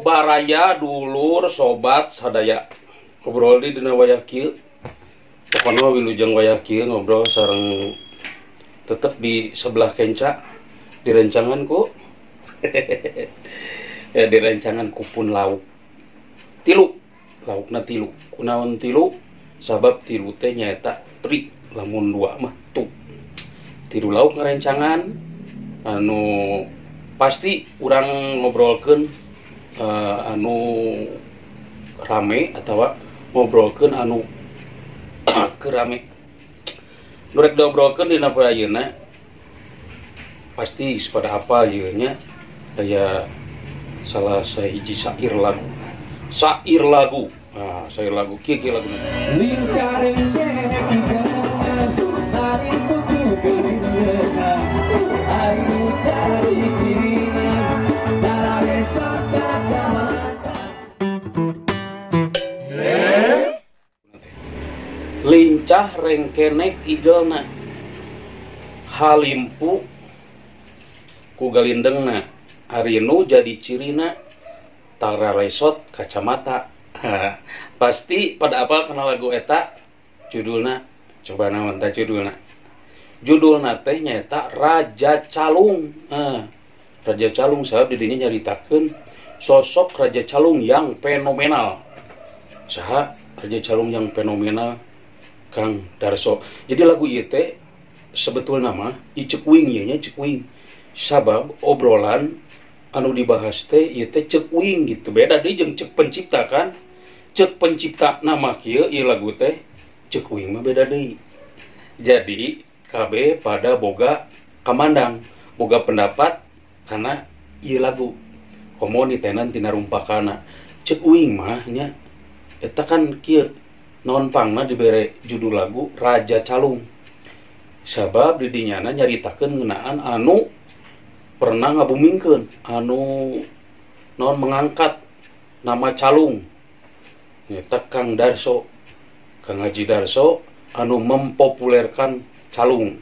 Baraya dulur sobat sadaya. Ngobrol di dina wayah kieu. Pokona wilujeng wayah kieu ngobrol sareng tetep di sebelah kenca direncangan ku ya direncangan ku pun lauk. Tilu, laukna tilu. Kunaon tilu? Sabab tilu teh nyaeta tri, lamun dua mah tu. Tilu lauk ngarencangan anu pasti urang ngobrolkeun anu rame atawa ngobrolkeun anu kerame. Nu rek diobrolkeun dina poe ayeuna pasti pada hafal ieu nya aya salah sahiji syair lagu. Syair lagu. Nah, syair lagu kieu kieu laguna. Lincah rengkenek igelna, halimpu ku galindengna, arinu jadi cirina, tara resot kacamata. Pasti pada apal kenal lagu eta judulna, coba naon teh judulna. Judulna teh nyaeta Raja Calung. Raja Calung sabab di dinya nyaritakeun sosok Raja Calung yang fenomenal. Saha Raja Calung yang fenomenal? Kang Darso. Jadi lagu ieu teh sebetulna mah ceuk uing ieu nya ceuk uing. Sabab obrolan anu dibahas teh ieu teh ceuk uing gitu. Beda deui jeung ceuk pencipta kan. Ceuk pencipta nama kieu ieu lagu teh ceuk uing mah beda deui. Jadi KB pada boga kamandang, boga pendapat karena ieu lagu. Komo nitenan tina rumpakana. Ceuk uing mah nya eta kan kieu naon pangna dibere judul lagu Raja Calung. Sabab di dinyana nyaritakeun ngeunaan anu pernah ngabumingkeun, anu naon mengangkat nama Calung. Nyata Kang Darso, Kang Haji Darso anu mempopulerkan Calung.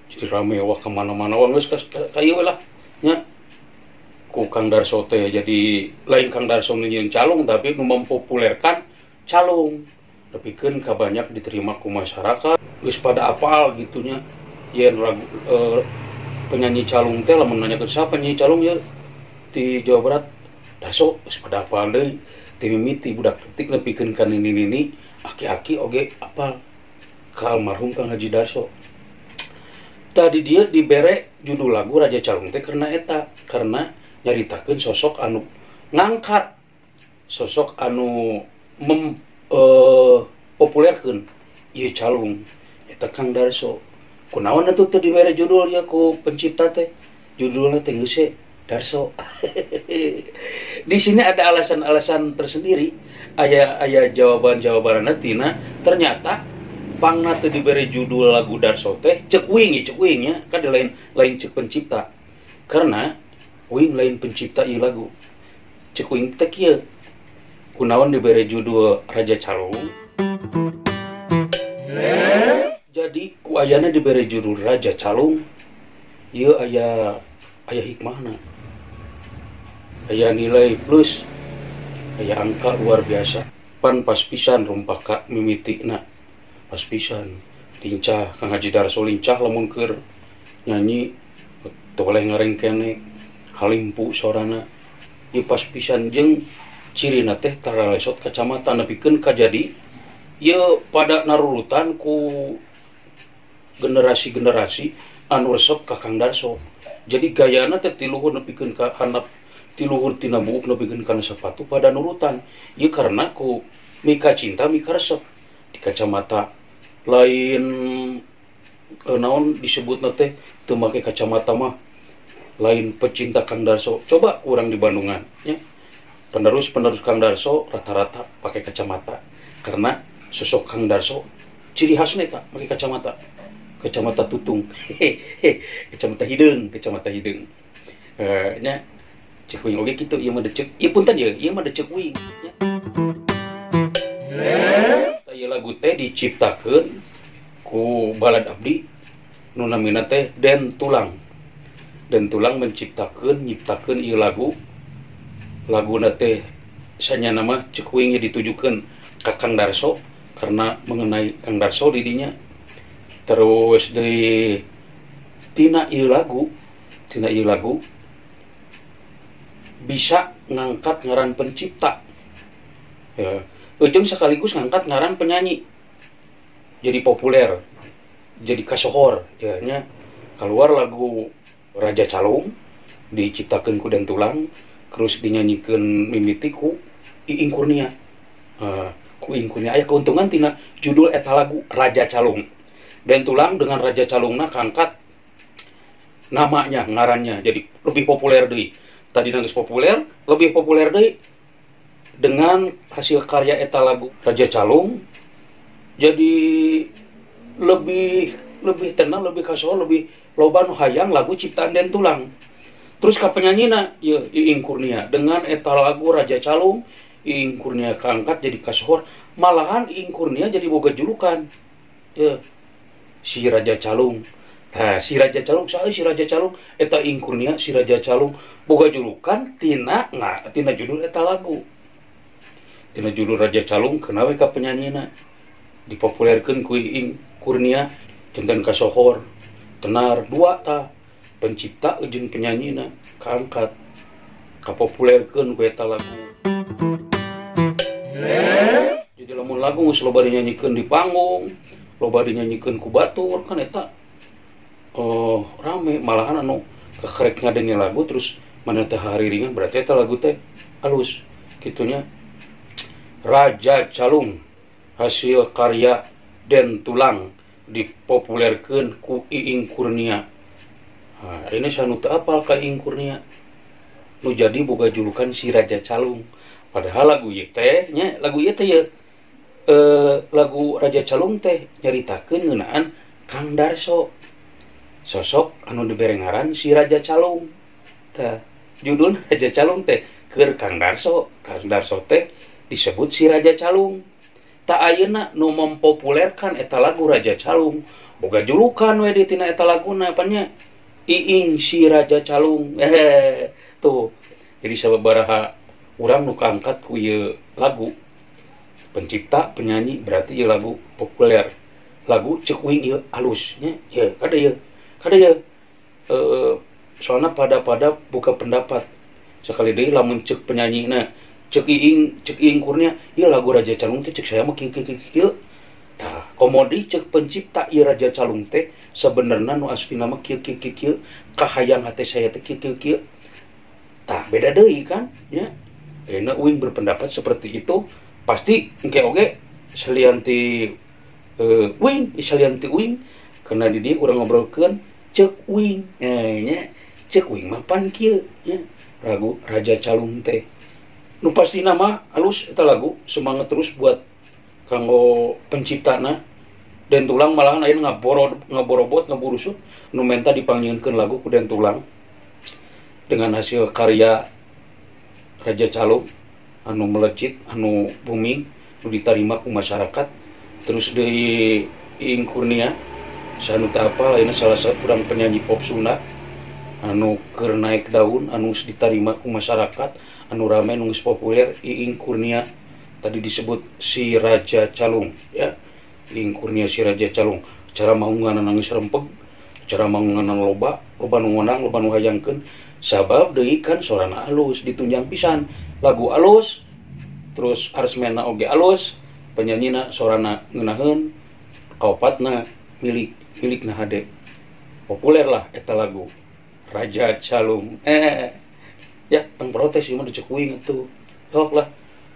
Jadi rame wah kemana-mana wah geus ka ieu lah nya. Ku Kang Darso teh jadi lain Kang Darso nu nyieun Calung tapi nu mempopulerkan Calung. Nepikeun ka banyak diterima ku masyarakat geus pada apal gitunya yen lagu penyanyi Calung teh lamun nanyakeun siapa penyanyi Calung ya di Jawa Barat Darso geus pada apal deui ti mimiti budak detik nepikeun ka nini-nini aki-aki oge apal ka almarhum Kang Haji Darso. Tadi dia dibere judul lagu Raja Calung teh karena eta, karena nyaritakeun sosok anu ngangkat, sosok anu populerkeun ieu Calung eta Kang Darso. Kunaon atuh teu dibere judul ya ku pencipta teh? Judulna teh geus Darso. Di sini ada alasan-alasan tersendiri, aya jawaban-jawabanna tina ternyata pangna teu dibere judul lagu Darso teh ceuk uing nya kan lain lain ceuk pencipta. Karena uing lain pencipta ieu lagu. Ceuk uing teh kieu. Kunaon dibere judul Raja Calung? Jadi ku ayana dibere judul Raja Calung, ieu aya hikmahna. Aya nilai plus, aya angka luar biasa. Pan pas pisan rumpaka mimitina. Pas pisan lincah Kang Haji Darso lincah lamun keur nyanyi teu boleh ngarengkenek, halimpu sorana. Ieu pas pisan jeung cirina teh taralesot kacamata nepikeun kajadi ieu pada narurutan ku generasi-generasi anu resep ka Kang Darso. Jadi gayana teh ti luhur nepikeun ka handap, ti luhur tina buuk nepikeun kana sepatu pada nurutan. Ieu karena ku mika cinta mika resep di kacamata lain naon disebutna teh teu make kacamata mah lain pecinta Kang Darso. Coba kurang di Bandungan nya. Penerus-penerus Kang Darso rata-rata pakai kacamata karena sosok Kang Darso ciri khasnya tak pakai kacamata, kacamata tutung, kacamata hideung, kacamata hideung. Nya ceuk uing oge kitu ieu mah deceuk, ieu punten ieu, ieu mah deceuk uing nya. Ieu lagu teh diciptakeun ku balad abdi nu namina teh Den Tulang. Den Tulang menciptakeun nyiptakeun ieu lagu Laguna teh sanyana mah cek uing ditujukeun ka Kang Darso karena mengenai Kang Darso didinya. Terus di tina ieu lagu, tina ieu lagu bisa ngangkat ngaran pencipta. Ya, ujung sekaligus ngangkat ngaran penyanyi. Jadi populer, jadi kasohor, ya nya. Keluar lagu Raja Calung diciptakeun ku Den Tulang, terus dinyanyikan mimiti ku Iing Kurnia. Ku Iing Kurnia aya keuntungan tina judul eta lagu Raja Calung. Den Tulang dengan Raja Calungna kangkat namanya, ngarannya jadi lebih populer deui. Tadi geus populer, lebih populer deui dengan hasil karya eta lagu Raja Calung jadi lebih tenang, lebih kasohor, lebih loba nu hayang lagu ciptaan Den Tulang. Terus ka penyanyina ye Iing Kurnia dengan eta lagu Raja Calung, Iing Kurnia kaangkat jadi kasohor, malahan Iing Kurnia jadi boga julukan. Ye, si Raja Calung. Nah, si Raja Calung, saha si Raja Calung? Eta Iing Kurnia si Raja Calung boga julukan tina tina judul eta lagu. Tina judul Raja Calung keuna we ka penyanyina. Dipopulerkeun ku Iing Kurnia janten kasohor. Tenar dua ta pencipta jeung penyanyina kaangkat kapopulerkeun ku eta lagu. Jadi lamun lagu geus loba dinyanyikeun di panggung, loba dinyanyikeun ku batur kan eta rame, malahan anu kekerek ngadenge lagu terus mana teh hariringan berarti eta lagu teh halus kitunya. Raja Calung hasil karya Den Tulang dipopulerkeun ku Iing Kurnia. Nah, ini sanu teu apal ka Iing Kurnia nu jadi boga julukan si Raja Calung. Padahal lagu ieu teh nya, lagu ieu teh ye lagu Raja Calung teh nyaritakeun ngeunaan Kang Darso, sosok anu dibere ngaran si Raja Calung. Tah, judul Raja Calung teh keur Kang Darso. Kang Darso teh disebut si Raja Calung. Tak ayeuna nu mempopulerkan eta lagu Raja Calung boga julukan we di tina eta laguna apanya Iing si Raja Calung. Tuh. Jadi sababaraha urang nu kaangkat ku ieu lagu pencipta penyanyi berarti ieu lagu populer. Lagu cek uing ieu alus nya, ieu kada ieu. Kada ieu. Soalna pada-pada buka pendapat. Sekali deui lamun cek penyanyina cek Iing Kurnia ieu lagu Raja Calung teh cek saya mah kieu kieu kieu. Tah, komodi cek pencipta ieu Raja Calung teh sebenarna nu aslina mah kieu kieu kieu, kahayang hate saya teh kieu kieu kieu. Tah, beda deui kan nya. Ayeuna uing berpendapat seperti itu, pasti engke oge salian ti uing, salian ti uing karena di dieu urang ngobrolkeun cek uing. Nya, cek uing mah pan kieu nya. Lagu Raja Calung teh nu pastina mah alus eta lagu, semangat terus buat kanggo penciptana. Den Tulang malahan ayeuna ngaborobot ngaburusut nu menta dipanggieunkeun lagu ku Den Tulang dengan hasil karya Raja Calung anu melecit, anu booming, nu ditarima ku masyarakat. Terus deui Iing Kurnia sanu teu apal ayeuna salah saurang penyanyi pop Sunda anu keur naik daun, anu geus ditarima ku masyarakat, anu rame, anu geus populer. Iing Kurnia tadi disebut si Raja Calung ya. Iing Kurnia si Raja Calung, cara maungan geus rempeg, cara maungan loba, loba nu ngonang, loba nu hayangkeun, sabab deui kan sorana alus, ditunjang pisan, lagu alus, terus aransemenna oge alus, penyanyina sorana ngeunaheun, kaopatna milikna hade. Populer lah eta lagu Raja Calung. Ya, tong protes ieu mah dicek uing atuh. Sok lah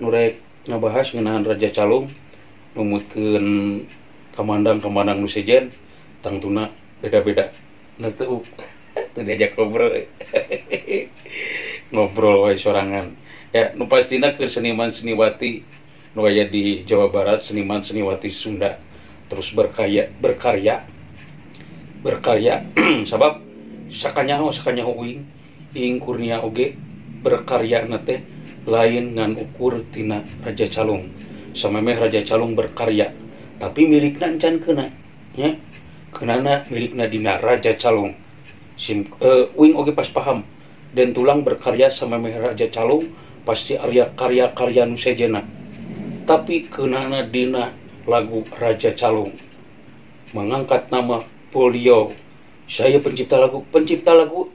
nu rek ngabahas ngeunaan Raja Calung, numutkeun kamandang-kamandang nu sejen, tangtuna beda-beda. Nah teu diajak ngobrol. Ngobrol wae sorangan. Ya, nu pastina keur seniman seniwati nu aya di Jawa Barat, seniman seniwati Sunda terus berkarya sabab sakanyaho uing Iing Kurnia oge berkarya teh lain ngan ukur tina Raja Calung. Samemeh Raja Calung berkarya tapi milikna encan keuna nya, keunana milikna dina Raja Calung. Sim, uing oge pas paham Den Tulang berkarya samemeh Raja Calung Pasti aya karya-karya nu sejena. Tapi keunana dina lagu Raja Calung mengangkat nama beliau. Saya pencipta lagu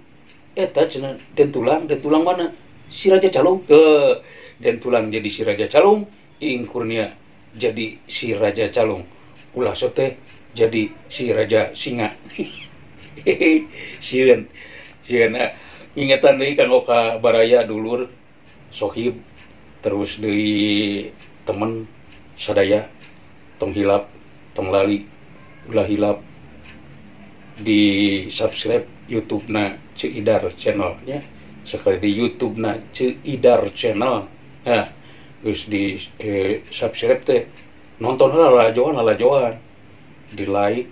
eta cenah Den Tulang, Den Tulang mana? Si Raja Calung. Den Tulang jadi si Raja Calung, Iing Kurnia jadi si Raja Calung. Ulah sote jadi si Raja Singa. Sieun. Sieun ingetan deui kanggo ka baraya dulur sohib terus deui temen sadaya, tong hilap, tong lali, ulah hilap di subscribe YouTube na Ceu Idar channel nya. Sekali di YouTube na Ceu Idar channel. Nah, terus di subscribe teh nonton heula lalajoan lalajoan, di like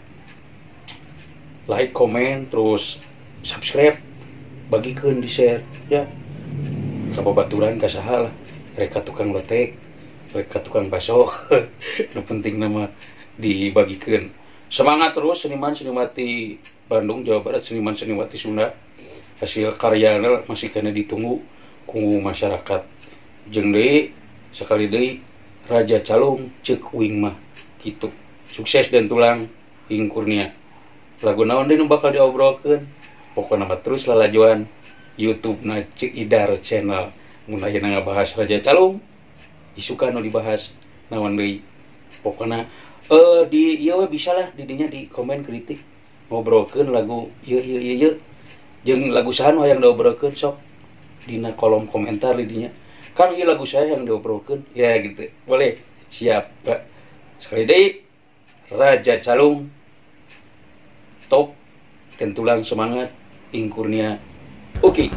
like komen terus subscribe, bagikeun, di share ya ka babaturan, ka saha lah, rek ka tukang lotek, rek ka tukang baso, nu penting nama dibagikeun. Semangat terus seniman seniwati Bandung, Jawa Barat, seniman seniwati Sunda, hasil karyana masih kena ditunggu ku masyarakat. Jeung deui sekali deui, Raja Calung ceuk uing mah gitu. Sukses Den Tulang, Iing Kurnia. Lagu naon deui nu bakal diobrolkeun? Pokokna mah terus lalajoan YouTube na Ceu Idar channel. Mun ayeuna ngabahas Raja Calung, isukan nu dibahas naon deui? Pokokna di ieu we bisa lah di dinya di komen kritik, ngobrolkeun lagu ieu ieu ieu ieu jeung lagu saha nu hayang diobrolkeun, sok dina kolom komentar di dinya kan, ieu lagu saya yang diobrolkeun ya, gitu boleh. Siap, Pak. Sekali deui, Raja Calung top, Den Tulang semangat, Iing Kurnia oke, okay.